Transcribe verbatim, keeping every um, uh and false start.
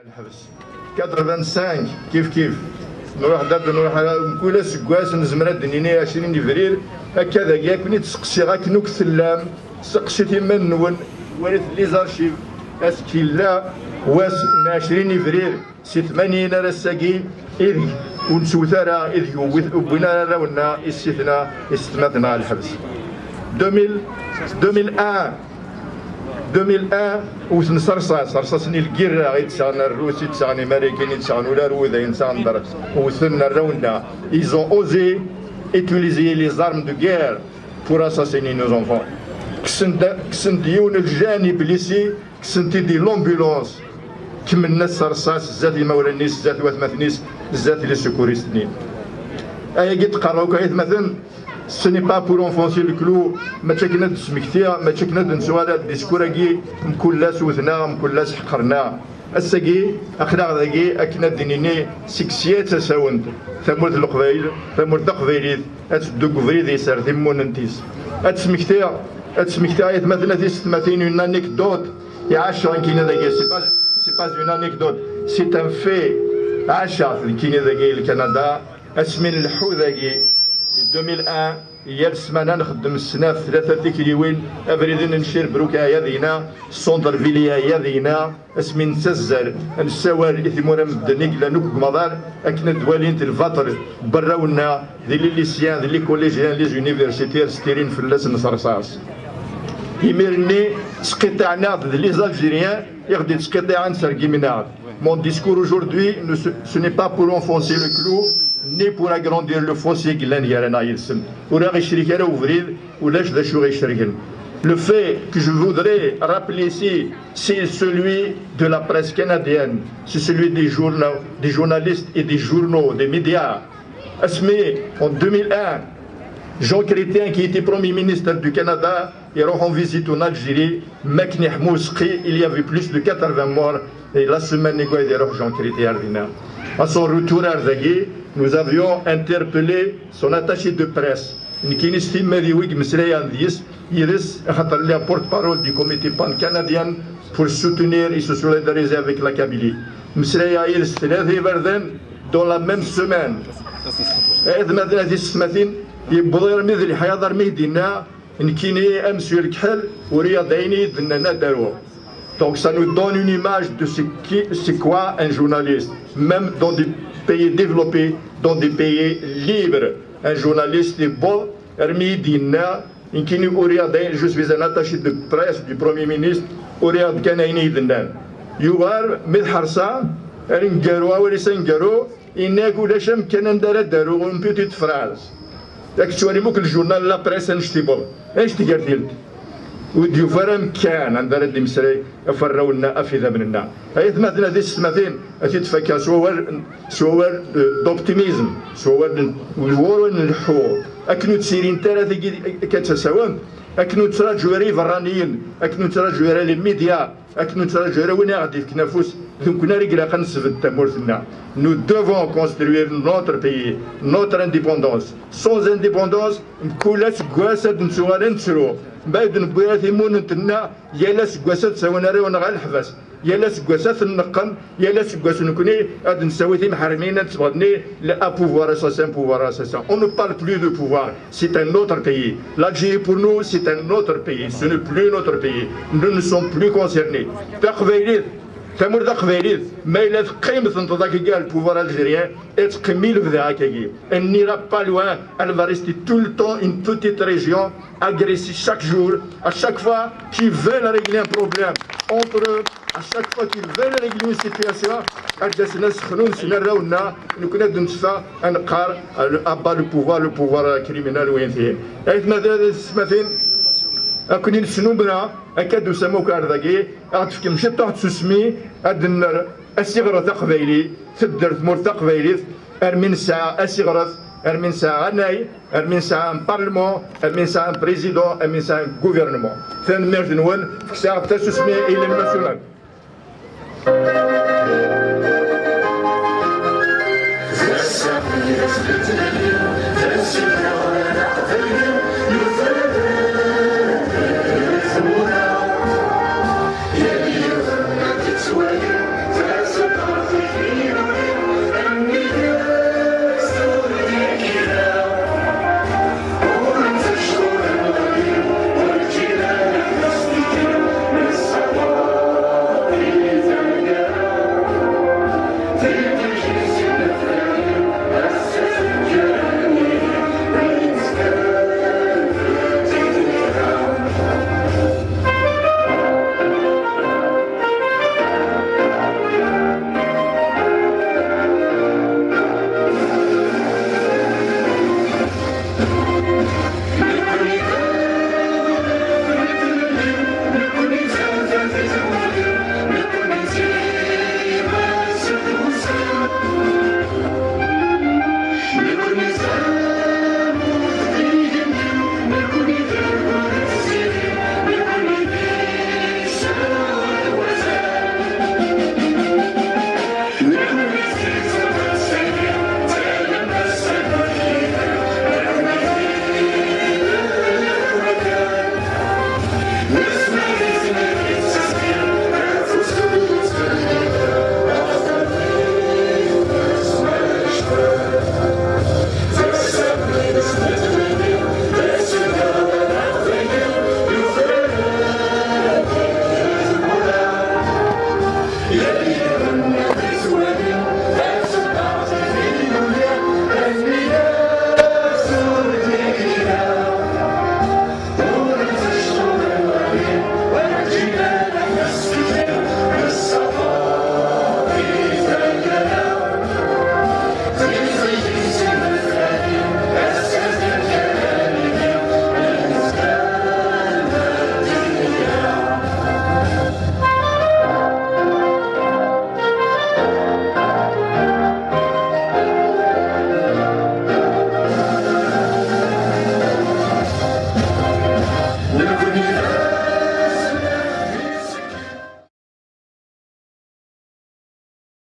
Lḥebs. Quatre-vingt-cinq, kif kif. Nruḥ d ad nruḥ ara, mkul aseggas nezmer ad d-nini ɛecrin ibrir. Akka dagi, ad ken-id-seqsiɣ akken akk tellam, seqsit iman-nwen, walit les archives, ass-k yella wass n ɛecrin ibrir, si tmanyin ar ass-agi, ideg ur nettwet ara, ideg wwit-, wwin ara arraw-nneɣ, issitna, issetma-tneɣ ɣer lḥebs. Deux mille, deux mille un, deux mille un, wten s rṣas, rṣas-nni n lgirra i d-sɣen Rrus, i d-sɣen Imarikan, i d-sɣen ula d wudayen sɣen ḍer, wten arraw-nneɣ. Ils ont osé utiliser les armes de guerre pour assassiner nos enfants. Kksen-d, kksen-d yiwen n ljanib lycée, kksen-t-id di l'ambulance, kemmlen-as s rṣas zdat imawlan-is, zdat watmaten-is, zdat les secouristes-nni. Ayagi d-qqareɣ akk, aytmaten, ce n'est pas pour enfoncer le clou, mačči akken ad d-smektiɣ, mačči akken ad d-nettuɣal ar discours-agi, mkul ass wten-aɣ, mkul ass ḥeqren-aɣ. Ass-agi, aql-aɣ dagi akken ad d-nini seg sya d tasawent, tamurt n Leqbayel, tamurt taqbaylit, ad teddu deg ubrid-is ar timmunent-is. Ad smektiɣ, ad smektiɣ aytmaten, a tisetmatin, une anecdote. Iɛaceɣ nekkini dagi, c'est pas, c'est pas une anecdote, c'est un fait. Ɛaceɣ-t nekkini dagi, le Canada, asmi nleḥḥu dagi, deux mille un, yal ssmana nxeddem snat, tlata tikliwin, abrid n Ncirbruc iɛya dina, centre-ville iɛya dina, asmi nettazzal, nessawal i tmura n medden i yellan akk deg umaḍal, akken ad walint lbaṭel n warraw-nneɣ, d les lycéens, d les collégiens, les universitaires, ttirin fell-asen s rṣas. Imir-nni, ttqiṭiɛen-aɣ-d d les Algériens, i ɣ-d-yettqiṭiɛen, ttergimen-aɣ-d. Mon discours aujourd'hui, ne, ce, ce n'est pas pour enfoncer le clou, ni pour agrandir le fossé i yellan gar-aneɣ yid-sen. Ur aɣ-icrik ara ubrid, ulac d acu ɣ-icergen. Le fait que je voudrais rappeler ici, c'est celui de la presse canadienne, c'est celui des journaux, des journalistes et des journaux, des médias. Asmi, en deux mille un, Jean Chrétien, qui était Premier ministre du Canada, iruḥ en visite en Algérie, makken iḥma useqqi, il y avait plus de quatre-vingts morts, et la semaine i iruḥ Jean Chrétien ar dinna. À son retour ar dagi, nous avions interpellé son attaché de presse. Nekkini s timmad-iw i yemmeslayen deg-s, yid-s, axaṭer lliɣ porte-parole du comité pan-canadien pour soutenir et se solidariser avec la Kabylie. Mmeslayeɣ yid-s tlata iberdan dans la même semaine. Aytmaten, a tisetmatin, yewweḍ armi d lḥiyaḍ, armi i d-yenna, nekkini, a monsieur Lekḥel, uriɣ-d ayen i yi-d-nnan ad d-aruɣ. Donc ça nous donne une image de ce qui, c'est quoi un journaliste, même dans des pays développés, dans des pays libres. Un journaliste yewweḍ armi i d-yenna, nekkini uriɣ-d ayen, je suis un attaché de presse du Premier ministre, uriɣ-d kan ayen i yi-d-nnan. Yuɣal, mi tḥerṣeɣ, aneggaru, awal-is aneggaru, yenna-ak ulac amkan anda ara d-aruɣ une petite phrase. Ad k-ttwalim akk le journal, la presse, annect iwweḍ, annect gar tilt. Ur d-yufi ara amkan anda ara d-imeslay ɣef warraw-nneɣ, ɣef idammen-nneɣ. Aytmaten, a tisetmatin, ad t-id-fakkeɣ s wawal, s wawal, eh, d'optimisme, s wawal n, n wawal n leḥḥur. Akken ur ttilint ara tigi akka d tasawent, akken ur ttraǧu ara iberraniyen, akken ur ttraǧu ara les médias, akken ur ttraǧu ara win i ɣ-d-yefken afus, d nekkni ara ilaq ad nesbedd tamurt-nneɣ. Nous devons construire notre pays, notre indépendance. Sans indépendance, mkul aseggas ad d-nettuɣal ad nettru. Ma ur d-newwi ara timunent-nneɣ, yal aseggas ad d-ttawin arraw-nneɣ ɣer leḥbas. Yal aseggas ad ten-neqqen, yal aseggas nekkni ad d-nessawi timḥermin, ad d-sbeɣ-, à pouvoir assassin, pouvoir assassin. On ne parle plus de pouvoir. C'est un autre pays. L'Algérie, pour nous, c'est un autre pays. Ce n'est plus notre pays. Nous ne sommes plus concernés. Taqbaylit, tamurt taqbaylit, ma yella teqqim tenṭeḍ akka, le pouvoir algérien, ad teqqim i lebda akkagi. Elle n'ira pas loin. Elle va rester tout le temps une petite région agressée chaque jour. À chaque fois qu'ils veulent régler un problème entre eux, à chaque fois qu'ils veulent régler une situation, ad d-asen ad sexnunsen arraw-nneɣ, nekkni ad d-netteffeɣ, ad neqqar, à bas le pouvoir, le pouvoir criminel, wayen tihin. Aytmaten, tisetmatin, akken i nesnumra, akka d-usam akk ar dagi, ad ɣ-d-tefkem ciṭṭaḥ n tsusmi, ad d-nerr asiɣret aqbayli, tedder tmurt taqbaylit, armi nesɛa asiɣret, armi nesɛa anay, armi nesɛa un parlement, armi nesɛa un président, armi nesɛa un gouvernement. Tanemmirt-nwen, fket-aɣ-d tasusmi i l'hymne national.